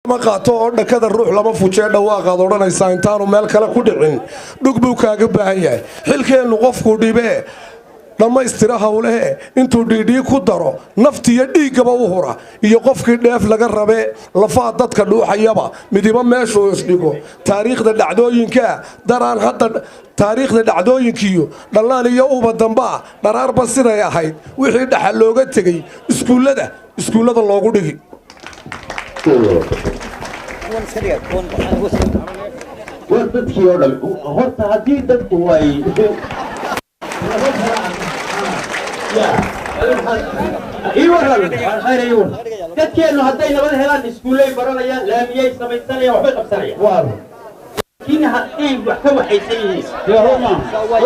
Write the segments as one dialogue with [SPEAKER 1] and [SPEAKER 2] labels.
[SPEAKER 1] Ma qaato oo dhakada ruux lama fujee, dhawaaqaad odhanaysaa intaanu meel kale ku dhicin dhug buu kaaga baahan yahay. Xilkeennu qofkuu dhibee dhammaystira howlehee intuu dhiidhii ku daro naftiiyo dhiiggaba u hura, iyo qofkii dheef laga rabee lafaha dadka dhuuxayaba midiba meeshuu isdhigo. Taariikhda dhacdooyinkaa daraan hadda taariikhda dhacdooyinkiiyo dhallaan iyo uba dambaa dharaarba siday ahayd wixii dhaxa looga tegey iskuullada loogu dhigi.
[SPEAKER 2] War dadkii oo dhan horta haddii dadku ay dadkeennu hadday nabad helaan, iskuullay baranayaan, laamiyay samaysanayaan, waxbay qabsanayaan, laakiin hadday wax ka waxaysan yihiin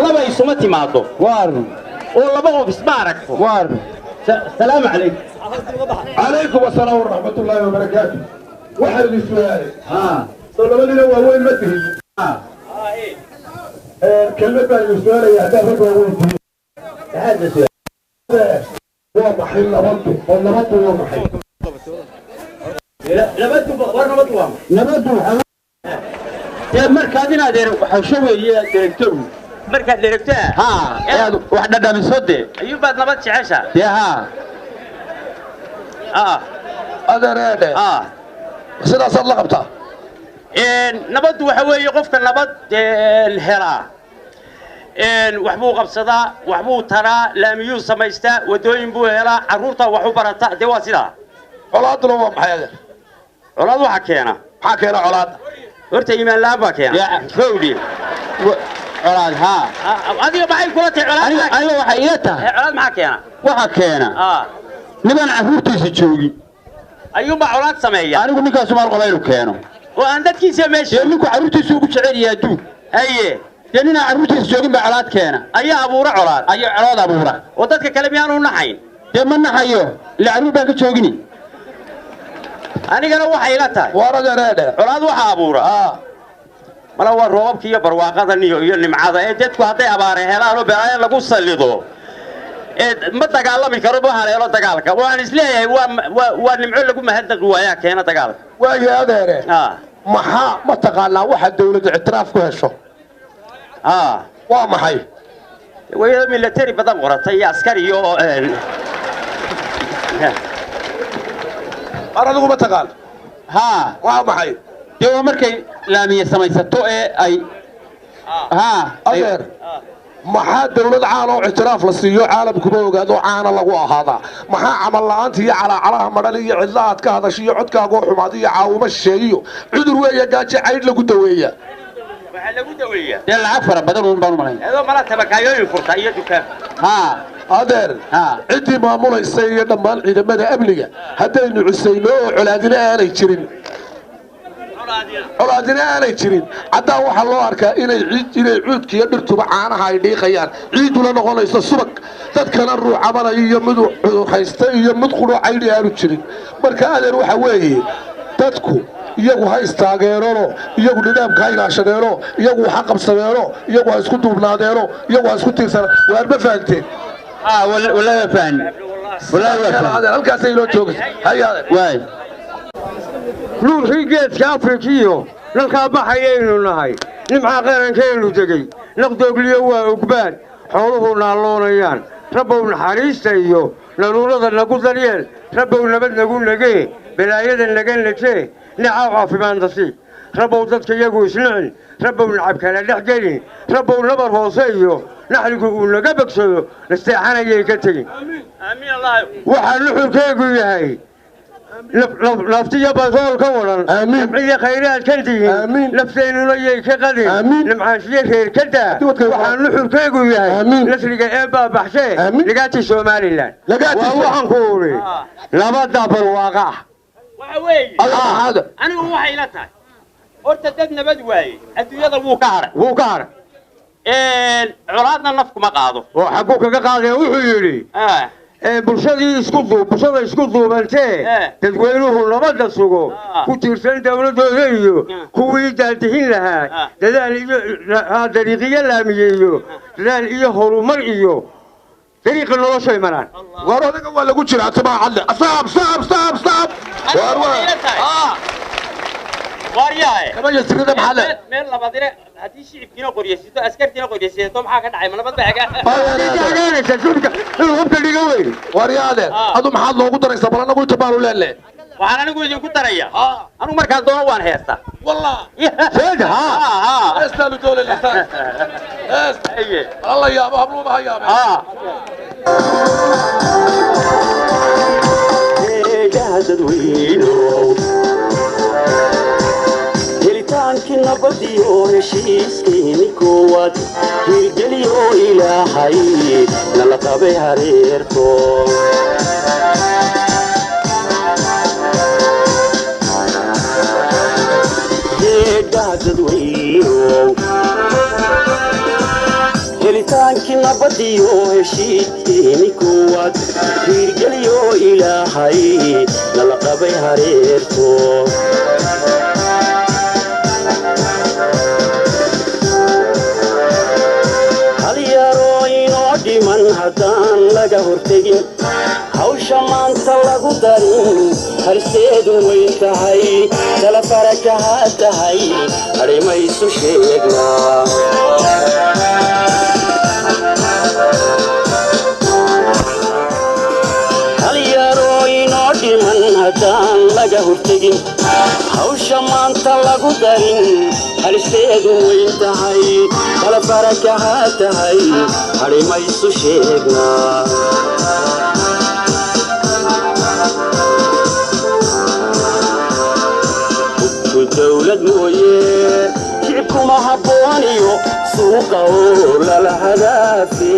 [SPEAKER 2] laba isuma timaado oo laba qof isma aragto. Salaamu calaykum.
[SPEAKER 1] Calaykum asalaam waraxmat ullaahi wabarakaatu. Waxaan idin su-aalay, soo labadiina waaweyn ma tihin? Kelmad baan idin su-aalaya, haddaad rag waaweyn tihiin, waa maxay nabaddu? Oo nabaddu waa maxay?
[SPEAKER 2] Nabaddu, war nabaddu waa maxay? Nabaddu dee markaad inaad waxasho weeye directoru, markaad directoa haa inaad wax dhadhamiso dee ayuunbaad nabad jeceshaa dee. Haa,
[SPEAKER 1] adeereedhe, sidaasaad la qabtaa.
[SPEAKER 2] Nabaddu waxa weeye qofka nabad helaa wax buu qabsadaa, wax buu taraa, laamiyuu samaystaa, waddooyin buu helaa, carruurtaa wax u barata, dee waa sidaa.
[SPEAKER 1] Colaaduna waa maxay, adeer?
[SPEAKER 2] Colaad waxaa keena,
[SPEAKER 1] maxaa keena colaadda?
[SPEAKER 2] Horta iimaan la'aan baa keena kowdhi colaad. Haa, adiga maxay kula tahay colaad? Aniga waxay ila tahay colaad maxaa keena? Waxaa keena niman carruurtiisa joogin ayuunbaa colaad sameeya. Anigu ninkaasu maal qaba inuu keeno oo aan dadkiisa meesha dee ninku carruurtiisa ugu jecel yahay adduun haye, dee ninaan carruurtiisa joogin baa colaad keena, ayaa abuura colaad, ayaa colaad abuura. Oo dadka kale miyaanu naxayn? Dee ma naxayo, ila carruur baan ka joogini. Anigana waxay ila tahay,
[SPEAKER 1] waar adeereedhe,
[SPEAKER 2] colaad waxaa abuura mala waa roobabka iyo barwaaqadan iyo nimcada ee dadku hadday abaare helaan oo balaayo lagu sallido ee ma dagaalami karo, ma haleelo dagaalka. Waxaan isleeyahay waa nimco lagu mahadnaqi waayaa keena dagaalka.
[SPEAKER 1] Waayo adeere, maxaa ma taqaanaa waxa dawladda ictiraaf ku hesho? Waa maxay?
[SPEAKER 2] Wayada military badan qoratay iyo askari iyo
[SPEAKER 1] mar adigu ma taqaan?
[SPEAKER 2] Haa,
[SPEAKER 1] waa maxay?
[SPEAKER 2] Dee waa markay laamiye samaysato ee ay
[SPEAKER 1] haa. Adeer, maxaa dawlad caan oo ictiraaf la siiyo caalamkuba ogaado caana lagu ahaadaa? Maxaa camal la'aanta iyo calaacalaha madhal iyo cidla aad ka hadasho iyo codkaagoo xumaad iyo caawimo shisheeyiyo cudur weeya gaajo caydh lagu daweeya?
[SPEAKER 2] Waxaa lagu daweeyaa dee lacag fara badan uun baan u malayn, iyadoo mala tabakaayooyin furta iyo dukaan. Haa
[SPEAKER 1] adeer, ciddii maamulaysa iyo dhammaan ciidamada amniga haddaynu cusayno oo colaadina aanay jirin, colaadina aanay jirin, caddaan waxaa loo arkaa inay inay cuudka iyo dhirtuba caanaha ay dhiiqayaan, ciidduna noqonayso subag, dadkana ruux cabanaya iyo mid cudur haysta iyo mid qudhoo caydhi aanu jirin. Marka adeer, waxa weeye dadku iyagu ha istaageerano, iyagu nidaamka ha ilaashadeeno, iyagu ha qabsadeeno, iyagu ha isku duubnaadeeno, iyagu ha isku tiirsanaan. Waar ma fahanteen?
[SPEAKER 2] Haa, wallahi waa fahmi, wallahi waa fahmi.
[SPEAKER 1] Adeer, halkaasay inoo joogaysa. Haya adeer.
[SPEAKER 2] Waay
[SPEAKER 3] nuurkii geedka Afrikiyo nalkaa baxayaynu nahay, nimcaa qarankeennu degey, naqdoogliyo waa ogbaad xooluhu naalloonayaan. Rabbow naxariista iyo naruurada nagu daryeel, rabbow nabad nagu nagee, balaayada naga najee, nicaw caafimaadna sii. Rabbow dadka iyagu isnicin, rabbow nacab kala dhex gelin, rabbow nabar hoose iyo naxligu uu naga bogsado, nasteexanayay ka tegin.
[SPEAKER 2] Aamiin Allah.
[SPEAKER 3] Waxaa nuxurkeegu yahay naftiyo basool ka waran nimciyo khayraad ka dihin, nafteennuna yay ka qadin, nimcaanshiyo reer ka daa. Waxaa nuxurkeegu yahay nasriga ee baabaxshee ligaati Somalilan. Waa waxaan ku uri nabadda barwaaqa ah.
[SPEAKER 2] Waxa weeye anigu waxay ila tahay horta dad nabad waaye adduunyada wuu ka haray,
[SPEAKER 3] wuu ka haray.
[SPEAKER 2] Colaadna naf kuma qaado
[SPEAKER 3] oo xagguu kaga qaadaya. Wuxuu yidhi bulshadii isku duub, bulshada isku duubantee dadweynuhu nabadda sugo, ku tiirsan dawladooda iyo kuwii daadihin lahaa dadaal iyo dariiqiyo laamiye iyo dadaal iyo horumar iyo dariiqa noloshay maraan.
[SPEAKER 1] Waar odaga waa lagu jiraa timaa cadle saab saab saab saab. Waar
[SPEAKER 2] waxay ila tahay Waaryahay.
[SPEAKER 4] Kama yasirida maxaa le?
[SPEAKER 2] Meel labaadina haddii shicibkiina qoryaysato, askartiina qoryaysato, maxaa ka dhacay? Ma nabad baa hagaa?
[SPEAKER 3] Hagaanaysa shubka inuu hubka dhiga wey.
[SPEAKER 4] Waaryaade, adu maxaad loogu daraysaa? Bal anagu inta baanu leenle.
[SPEAKER 2] Waxaan anigu idinku daraya, anigu markaan doono waan heestaa.
[SPEAKER 4] Wallah.
[SPEAKER 3] Sheeg haa.
[SPEAKER 4] Heestaanu doonayna, hees.
[SPEAKER 2] Haye.
[SPEAKER 4] Alla yaabo, habluuma ha yaabeen.
[SPEAKER 5] Dadweynow, helitaankii nabadiyo heshiiskiini koowaad hirgeliyo Ilaahay nala qabay hareerto. Heedhaha dadweynow, helitaankii nabadiyo heshiiskiini koowaad hirgeliyo Ilaahay nala qabay hareerto. Hal yaroo inoo dhiman haddaan laga hortegin, hawsha maanta lagu darin, halisteedu weyn tahay, tala farakaha tahay, hadhimaysu sheegnaa. Hal yaroo inoo dhiman haddaan laga hortegin, hawsha maanta lagu darin, halisteedu weyn tahay, tala farakaha tahay, hadhimaysu sheegnaa. Hubku dawlad mooye shicibkuma habbooniyo suuqa oo lala hadaafe.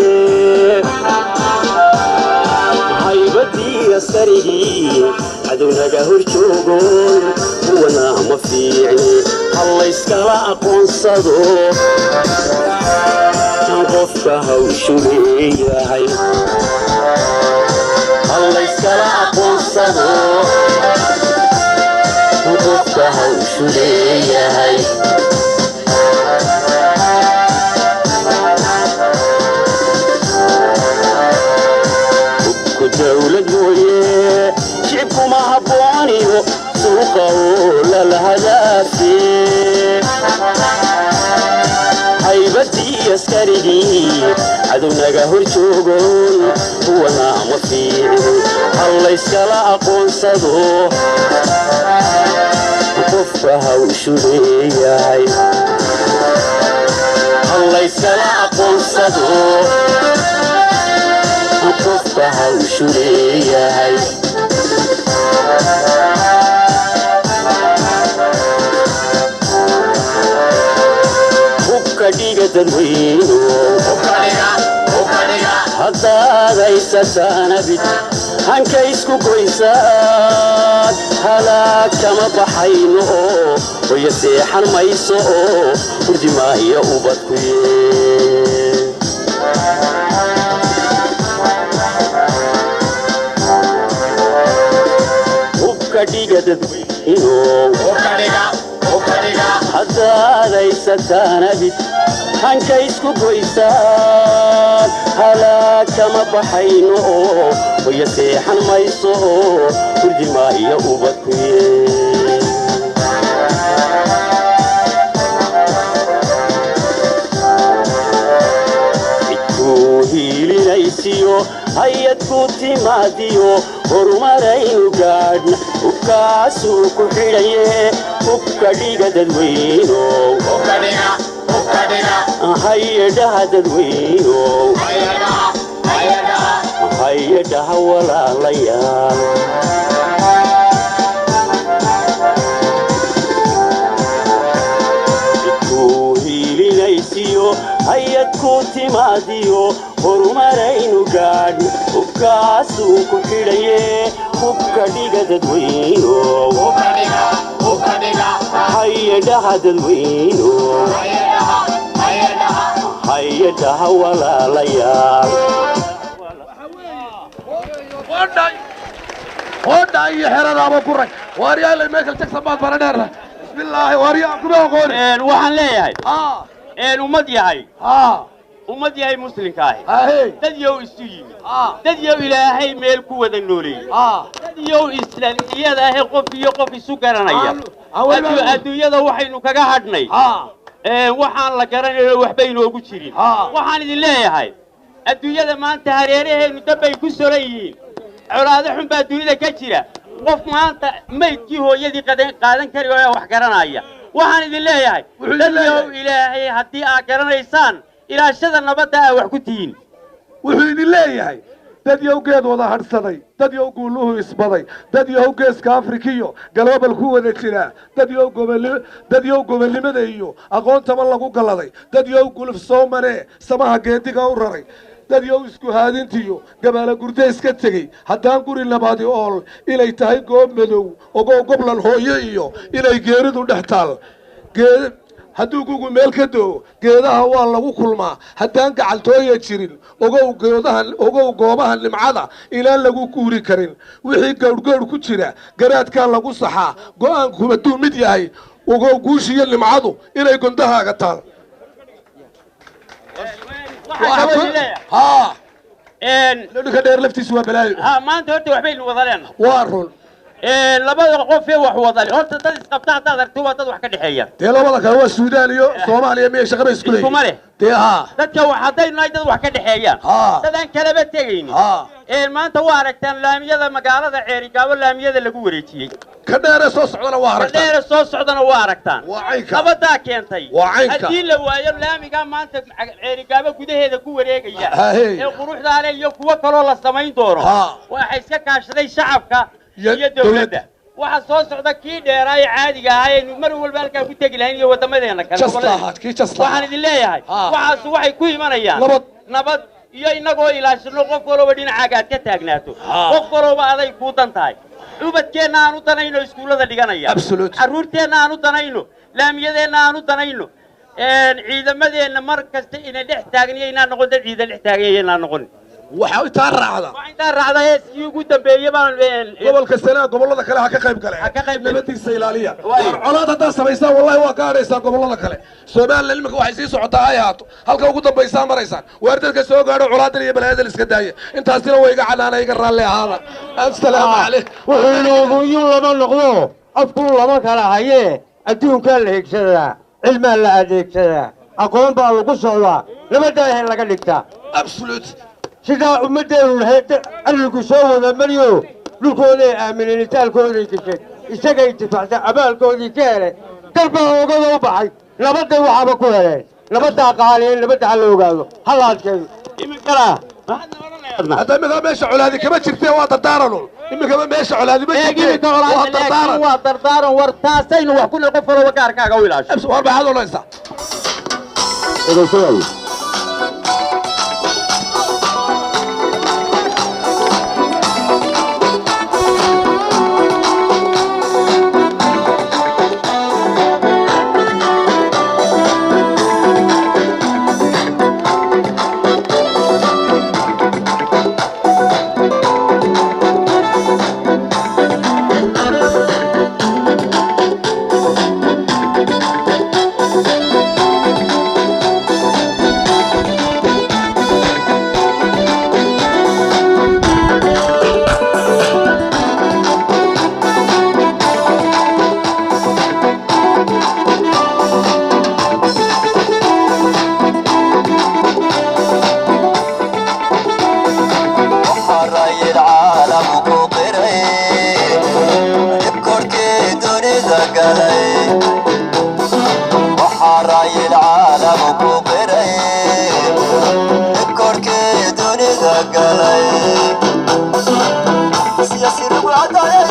[SPEAKER 5] Haybadii askarigii cadownaga hor joogoon kuwana ma fiicni, hallayskala aqoonsado qofka hawshu leeyahay, hallayskala aqoonsado qofka hawshu leeyahay. Hubku dawlad mooye shicibkuma habbooniyo suuqa oo lala hadaafe. Haybadii askarigii cadownaga hor joogoon kuwana ma fiicni, hallayskala aqoonsado qofka hawshu leeyahay, hallayskala aqoonsado qofka hawshu leeyahay. Hubka dhiga dadweyno, haddaad haysataan abid hanka isku goysaan, halaag kama baxayno oo hoyo seexan mayso oo hurdi maayo ubadku yee. Hubka dhiga dadweyno, haddaad haysataan abid hanka isku goysaan, halaag kama baxayno oo hoyo seexan mayso oo hurdi maayo ubadku yee. Cidkuu hiilinaysiyo hay-ad ku timaadiyo horumaraynu gaadhna hubkaasuu ku xidhaye. Hubka dhiga dadweynow, hay-adhaha dadweynow, hay-adhaha walaalayaal. Cidkuu hiilinaysiyo hay-ad ku timaadiyo horumaraynu gaadhna hubkaasuu ku xidhaye. Hubka dhiga dadweynow, hay-adhaha dadweynow, hay-adhaha walaalayaal.
[SPEAKER 4] Hodha iyo xeradaaba ku rag. Waaryaale, Michael Jackson baad baranheerna. Bismillaahi, waaryaa, kuma aqooni.
[SPEAKER 2] Waxaan leeyahay ummad yahay.
[SPEAKER 4] Haa.
[SPEAKER 2] Ummad yahay muslimka ahi, dad yow isu yimid, dad yow Ilaahay meel ku wada nooleeyey, dad yow islaamiyada ahi, qof iyo qof isu garanaya. Adduunyada waxaynu kaga hadhnay waxaan la garanayno, waxba inoogu jirin. Waxaan idin leeyahay, adduunyada maanta hareeraheennu dabbay ku soran yihiin, colaado xun baa dunida ka jira. Qof maanta maydkii hooyadii qaadan kari oo wax garanaya, waxaan idin leeyahay, dad yow Ilaahay haddii aad garanaysaan, ilaashada nabadda aa wax ku tihiin.
[SPEAKER 1] Wuxuu idin leeyahay, dad yow geed wada hadhsaday, dad yow guuluhu isbaday, dad yow geeska Afrikiyo galoobal ku wada jiraa, dad yow dad yow gobonnimada iyo aqoontaba lagu galladay, dad yow guluf soo maree samaha geediga u raray, dad yow isku haadintiyo gabaala gurda iska tegey, haddaan guri labaadi ool inay tahay goob madow, ogow goblan hooyo iyo inay geeridu dhex taal. Hadduu gugu meel ka doo, geedaha waa lagu kulmaa. Haddaan gacaltooya jirin, ogow geedaha, ogow goobaha nimcada inaan lagu guuri karin. Wixii gowrgowr ku jira garaadkaa lagu saxaa. Go'aanku hadduu mid yahay, ogow guushiyo nimcadu inay gondahaaga taal.
[SPEAKER 2] Waxaan kaloo idin leeyahay,
[SPEAKER 1] Haa, ninka dheer laftiisu waa balaayo.
[SPEAKER 2] Ha, maanta horta waxbaynu wada leenahay.
[SPEAKER 1] Waa run.
[SPEAKER 2] Labada qof ee wax wada leh, horta dad isqabta haddaad aragto, waa dad wax ka dhexeeya.
[SPEAKER 1] Dee labada kale waa Suudaan iyo Soomaaliya, miyay shaqaba isku leeyihin?
[SPEAKER 2] Iskuma leh.
[SPEAKER 1] Dee haa.
[SPEAKER 2] Dadka wax haddaynu nahay dad wax ka dhexeeyaan, dad aan kalaba tegaynin. Maanta waa aragtaan laamiyada magaalada Ceerigaabo, laamiyada lagu wareejiyey.
[SPEAKER 1] Ka dheeree soo socdana waa aragtaan.
[SPEAKER 2] Dheere soo socdana waa aragtaan.
[SPEAKER 1] Waa caynka.
[SPEAKER 2] Nabadaa keentay.
[SPEAKER 1] Waa caynka.
[SPEAKER 2] Haddii la waayo laamigaa maanta Ceerigaabo gudaheeda ku wareegaya ee quruxdaa leh iyo kuwo kaloo la samayn doono, waxa iska kaashaday shacabka
[SPEAKER 1] iyo
[SPEAKER 2] iyo dawladda. Waxa soo socda kii dheeraa ee caadiga ahaa aynu mar walba halkaa ku tegi lahayn iyo wadamadeena kale.
[SPEAKER 1] Jasta ahaad kii jasta.
[SPEAKER 2] Waxaan idin leeyahay, waxaasu waxay ku imanayaan
[SPEAKER 1] nabad,
[SPEAKER 2] nabad iyo innagoo ilaashino. Qof walooba dhinacaaga aad ka taagnaato, qof walooba aday kuu dan tahay. Ubadkeenna aan u danayno iskuullada dhiganaya, carruurteenna aan u danayno, laamiyadeenna aan u danayno, ciidamadeenna mar kasta inay dhex taagniyo inaan noqon dad ciidan dhex taagniyo inaan noqon.
[SPEAKER 1] Waxaa intaa raacda,
[SPEAKER 2] waxaa intaa raacda heeskii ugu dambeeyey baan
[SPEAKER 1] gobolka Sanaa gobollada kale ha ka qayb gale,
[SPEAKER 2] ha ka qayb gale,
[SPEAKER 1] nabadiisa ilaaliya. War colaad haddaad samaysaan, wallahi waa gaadhaysaan gobollada kale. Somaliland iminka waxay sii socotaa hay ahaato, halka ugu dambaysaa maraysaan. Waar dadka soo gaadho colaadan iyo balaayadan iska daaya. Intaasina way iga canaana, iga raalli ahaada. Assalaamu calaykum.
[SPEAKER 3] Wuxuu inoogunyun lama noqdo, afkun lama kala hayee. Adduunkaa la higsadaa, cilmaa la adeegsadaa, aqoon baa lagu socdaa, nabaddaa ehel laga dhigtaa.
[SPEAKER 1] Absolute.
[SPEAKER 3] Sidaa ummaddeenu lahayd arrinku soo wada mariyo, dhulkooday aamineen, itaalkooday gesheen, isagay difacsan, abaalkoodii ka helay, darbaa oogada u baxay, nabadday waxaaba ku heleen. Nabaddaa qaaliyeen, nabadda ha la ogaado, ha la adkeeyo.
[SPEAKER 2] Iminkana
[SPEAKER 1] hadda iminka meesha colaadi kama jirtee, waa dardaaranun. Iminkaba meesha colaadi ma jirtee,
[SPEAKER 2] iminka
[SPEAKER 1] waa
[SPEAKER 2] colaad, laakiin
[SPEAKER 1] dardaaran.
[SPEAKER 2] Waa dardaaran. War taasaynu wax ku qof walooba gaarkaaga u ilaasho.
[SPEAKER 1] War maxaad odhanaysaa?
[SPEAKER 2] Dhegaystayaal.
[SPEAKER 6] Waxaa caalamku qiray dhibkorkii dunida galay. Waxaa raayil caalamku qiray dhibkorkii dunida galay. Siyaasi rugu cadaayo